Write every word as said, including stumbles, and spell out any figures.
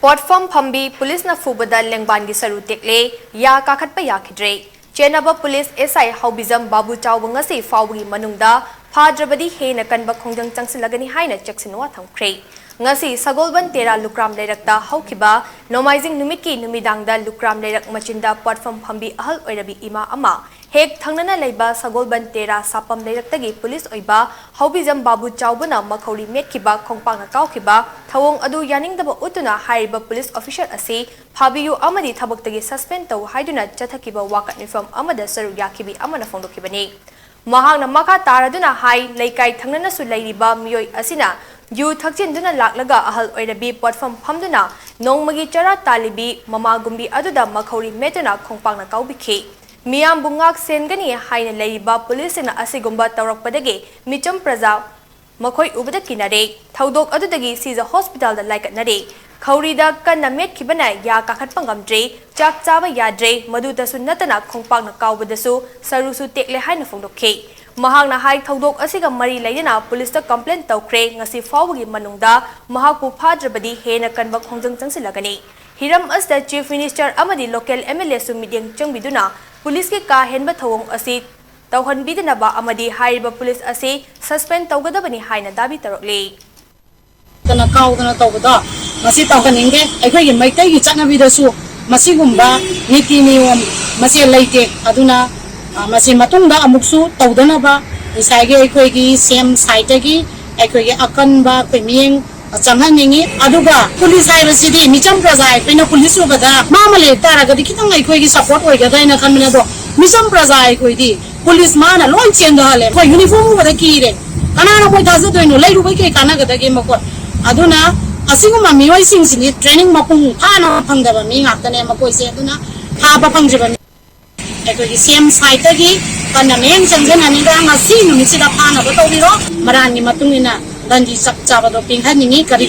ꯄꯣꯠꯐꯝ ꯐꯝꯕꯤ ꯄꯨꯂꯤꯁꯅ ꯐꯨꯕꯗ ꯂꯦꯡꯕꯥꯟꯒꯤ ꯁꯔꯨ ꯇꯦꯛꯂꯦ, ꯌꯥ ꯀꯥꯈꯠꯄ ꯌꯥꯈꯤꯗ꯭ꯔꯦ꯫ ꯆꯦꯟꯅꯕ ꯄꯨꯂꯤꯁ ꯑꯦꯁ ꯑꯥꯏ ꯍꯥꯎꯕꯤꯖꯝ ꯕꯥꯕꯨ ꯆꯥꯎꯕ ꯉꯁꯤ ꯐꯥꯎꯕꯒꯤ ꯃꯅꯨꯡꯗ ꯐꯥꯗ꯭ꯔꯕꯗꯤ ꯍꯦꯟꯅ ꯀꯟꯕ ꯈꯣꯡꯖꯪ ꯆꯪꯁꯤꯜꯂꯒꯅꯤ ꯍꯥꯏꯅ ꯆꯦꯛꯁꯤꯟꯋꯥ ꯊꯝꯈ꯭ꯔꯦ꯫ ꯉꯁꯤ ꯁꯒꯣꯜꯕꯟ ꯇꯦꯔꯥ ꯂꯨꯀ꯭ꯔꯥꯝ ꯂꯩꯔꯛꯇ ꯍꯧꯈꯤꯕ ꯅꯣꯡꯃꯥꯏꯖꯤꯡ ꯅꯨꯃꯤꯠꯀꯤ ꯅꯨꯃꯤꯗꯥꯡꯗ ꯂꯨꯀ꯭ꯔꯥꯝ ꯂꯩꯔꯛ ꯃꯆꯤꯟꯗ ꯄꯣꯠꯐꯝ ꯐꯝꯕꯤ ꯑꯍꯜ ꯑꯣꯏꯔꯕꯤ ꯏꯃꯥ ꯑꯃ ꯍꯦꯛ ꯊꯪꯅꯅ ꯂꯩꯕ ꯁꯒꯣꯜꯕꯟ ꯇꯦꯔꯥ ꯁꯥꯄꯝ ꯂꯩꯔꯛꯇꯒꯤ ꯄꯨꯂꯤꯁ ꯑꯣꯏꯕ ꯍꯧꯕꯤꯖꯝ ꯕꯥꯕꯨ ꯆꯥꯎꯕꯅ ꯃꯈꯧꯔꯤ ꯃꯦꯠꯈꯤꯕ, ꯈꯣꯡꯄꯥꯛꯅ ꯀꯥꯎꯈꯤꯕ ꯊꯧꯑꯣꯡ ꯑꯗꯨ ꯌꯥꯅꯤꯡꯗꯕ ꯎꯠꯇꯨꯅ ꯍꯥꯏꯔꯤꯕ ꯄꯨꯂꯤꯁ ꯑꯣꯐꯤꯁꯔ ꯑꯁꯤ ꯐꯥꯕꯤꯌꯨ ꯑꯃꯗꯤ ꯊꯕꯛꯇꯒꯤ suspend ꯇꯧ ꯍꯥꯏꯗꯨꯅ ꯆꯠꯊꯈꯤꯕ ꯋꯥꯀꯠ ꯃꯤꯐꯝ ꯑꯃꯗ ꯁꯔꯨꯛ ꯌꯥꯈꯤꯕꯤ ꯑꯃꯅ ꯐꯣꯡꯗꯣꯛꯈꯤꯕꯅꯤ꯫ ꯃꯍꯥꯛꯅ ꯃꯈꯥ ꯇꯥꯔꯗꯨꯅ ꯍꯥꯏ, ꯂꯩꯀꯥꯏ ꯊꯪꯅꯅꯁꯨ ꯂꯩꯔꯤꯕ ꯃꯤꯑꯣꯏ ꯑꯁꯤꯅ ꯌꯨ ꯊꯛꯆꯤꯟꯗꯨꯅ ꯂꯥꯛꯂꯒ ꯑꯍꯜ ꯑꯣꯏꯔꯕꯤ ꯄꯣꯠꯐꯝ ꯐꯝꯗꯨꯅ ꯅꯣꯡꯃꯒꯤ ꯆꯔꯥ ꯇꯥꯜꯂꯤꯕꯤ ꯃꯃꯥꯒꯨꯝꯕꯤ ꯑꯗꯨꯗ ꯃꯈꯧꯔꯤ ꯃꯦꯠꯇꯨꯅ ꯈꯣꯡꯄꯥꯛꯅ ꯀꯥꯎꯕꯤꯈꯤ꯫ ꯃꯤꯌꯥꯝꯕꯨ ꯉꯥꯛ ꯁꯦꯟꯒꯅꯤ ꯍꯥꯏꯅ ꯂꯩꯔꯤꯕ ꯄꯨꯂꯤꯁꯁꯤꯡꯅ ꯑꯁꯤꯒꯨꯝꯕ ꯇꯧꯔꯛꯄꯗꯒꯤ ꯃꯤꯆꯝ ꯄ꯭ꯔꯖꯥ ꯃꯈꯣꯏ ꯎꯕꯗ ꯀꯤꯅꯔꯦ꯫ ꯊꯧꯗꯣꯛ ꯑꯗꯨꯗꯒꯤ ꯁꯤꯖ ꯍꯣꯁꯄꯤꯇꯥꯜꯗ ꯂꯥꯏꯀꯠꯅꯔꯦ꯫ ꯈꯧꯔꯤꯗ ꯀꯟꯅ ꯃꯦꯠꯈꯤꯕꯅ ꯌꯥ ꯀꯥꯈꯠꯄ ꯉꯝꯗ꯭ꯔꯦ, ꯆꯥꯛ ꯆꯥꯕ ꯌꯥꯗ꯭ꯔꯦ, ꯃꯗꯨꯗꯁꯨ ꯅꯠꯇꯅ ꯈꯣꯡꯄꯥꯛꯅ ꯀꯥꯎꯕꯗꯁꯨ ꯁꯔꯨꯁꯨ ꯇꯦꯛꯂꯦ ꯍꯥꯏꯅ ꯐꯣꯡꯗꯣꯛꯈꯤ꯫ ꯃꯍꯥꯛꯅ ꯍꯥꯏ, ꯊꯧꯗꯣꯛ ꯑꯁꯤꯒ ꯃꯔꯤ ꯂꯩꯅꯅ ꯄꯨꯂꯤꯁꯇ complain ꯇꯧꯈ꯭ꯔꯦ꯫ ꯉꯁꯤ ꯐꯥꯎꯕꯒꯤ ꯃꯅꯨꯡꯗ ꯃꯍꯥꯛꯄꯨ ꯐꯥꯗ꯭ꯔꯕꯗꯤ ꯍꯦꯟꯅ ꯀꯟꯕ ꯈꯣꯡꯖꯪ ꯆꯪꯁꯤꯜꯂꯒꯅꯤ꯫ ꯍꯤꯔꯝ ꯑꯁꯤꯗ Chief Minister ꯑꯃꯗꯤ local M L Aꯁꯨ ꯃꯤꯠꯌꯦꯡ ꯆꯪꯕꯤꯗꯨꯅ ꯄꯨꯂꯤꯁꯀꯤ ꯀꯥ ꯍꯦꯟꯕ ꯊꯧꯑꯣꯡ ꯑꯁꯤ ꯇꯧꯍꯟꯕꯤꯗꯅꯕ ꯑꯃꯗꯤ ꯍꯥꯏꯔꯤꯕ ꯄꯨꯂꯤꯁ ꯑꯁꯤ suspend ꯇꯧꯒꯗꯕꯅꯤ ꯍꯥꯏꯅ ꯗꯥꯕꯤ ꯇꯧꯔꯛꯂꯤ꯫ ꯀꯅ ꯀꯥꯎꯗꯅ ꯇꯧꯕꯗꯣ ꯃꯁꯤ ꯇꯧꯍꯟꯅꯤꯡꯗꯦ꯫ ꯑꯩꯈꯣꯏꯒꯤ ꯃꯩꯇꯩꯒꯤ ꯆꯠꯅꯕꯤꯗꯁꯨ ꯃꯁꯤꯒꯨꯝꯕ ꯅꯤꯇꯤ ꯅꯤꯌꯣꯝ ꯃꯁꯤ ꯂꯩꯇꯦ꯫ ꯑꯗꯨꯅ, ꯑ, ꯃꯁꯤ ꯃꯇꯨꯡꯗ ꯑꯃꯨꯛꯁꯨ ꯇꯧꯗꯅꯕ ꯉꯁꯥꯏꯒꯤ ꯑꯩꯈꯣꯏꯒꯤ C M sideꯇꯒꯤ ꯑꯩꯈꯣꯏꯒꯤ ꯑꯀꯟꯕ ꯑꯩꯈꯣꯏ ꯃꯤꯠꯌꯦꯡ ꯆꯪꯍꯟꯅꯤꯡꯉꯤ꯫ ꯑꯗꯨꯒ ꯄꯨꯂꯤꯁ ꯍꯥꯏꯕꯁꯤꯗꯤ ꯃꯤꯆꯝ ꯄ꯭ꯔꯖꯥ ꯑꯩꯈꯣꯏꯅ ꯄꯨꯂꯤꯁ ꯎꯕꯗ ꯃꯥ ꯑꯃ ꯂꯩ ꯇꯥꯔꯒꯗꯤ ꯈꯤꯇꯪ ꯑꯩꯈꯣꯏꯒꯤ support ꯑꯣꯏꯒꯗ꯭ꯔꯥ ꯍꯥꯏꯅ ꯈꯟꯕꯅꯦ꯫ ꯑꯗꯣ ꯃꯤꯆꯝ ꯄ꯭ꯔꯖꯥ ꯑꯩꯈꯣꯏꯗꯤ ꯄꯨꯂꯤꯁ ꯃꯥꯅ ꯂꯣꯏ ꯆꯦꯟꯊꯍꯜꯂꯦ꯫ ꯑꯩꯈꯣꯏ uniform ꯎꯕꯗ ꯀꯤꯔꯦ꯫ ꯀꯅꯥꯅ ꯃꯣꯏ ꯊꯥꯖꯗꯣꯏꯅꯣ? ꯂꯩꯔꯨꯕꯩ ꯀꯩ ꯀꯥꯟꯅꯒꯗꯒꯦ ꯃꯈꯣꯏ? ꯑꯗꯨꯅ ꯑꯁꯤꯒꯨꯝꯕ ꯃꯤꯑꯣꯏꯁꯤꯡꯁꯤꯗꯤ training ꯃꯄꯨꯡ ꯐꯥꯅ ꯐꯪꯗꯕ ꯃꯤ ꯉꯥꯛꯇꯅꯦ ꯃꯈꯣꯏꯁꯦ꯫ ꯑꯗꯨꯅ ꯐꯥꯕ ꯐꯪꯗ꯭ꯔꯤꯕ ꯃꯤ ꯑꯩꯈꯣꯏꯒꯤ C M sideꯇꯒꯤ ꯀꯟꯅ ꯃꯤꯠꯌꯦꯡ ꯆꯪꯖꯟꯍꯟꯅꯤꯡꯗ꯭ꯔꯥ? ꯉꯁꯤ ꯅꯨꯃꯤꯠꯁꯤꯗ ꯐꯥꯅꯕ ꯇꯧꯕꯤꯔꯣ꯫ ꯃꯔꯥꯟꯒꯤ ꯃꯇꯨꯡ ꯏꯟꯅ ꯗꯟꯗꯤ ꯆꯞ ꯆꯥꯕꯗꯣ ꯄꯤꯍꯟꯅꯤꯡꯉꯤ꯫ ꯀꯔꯤ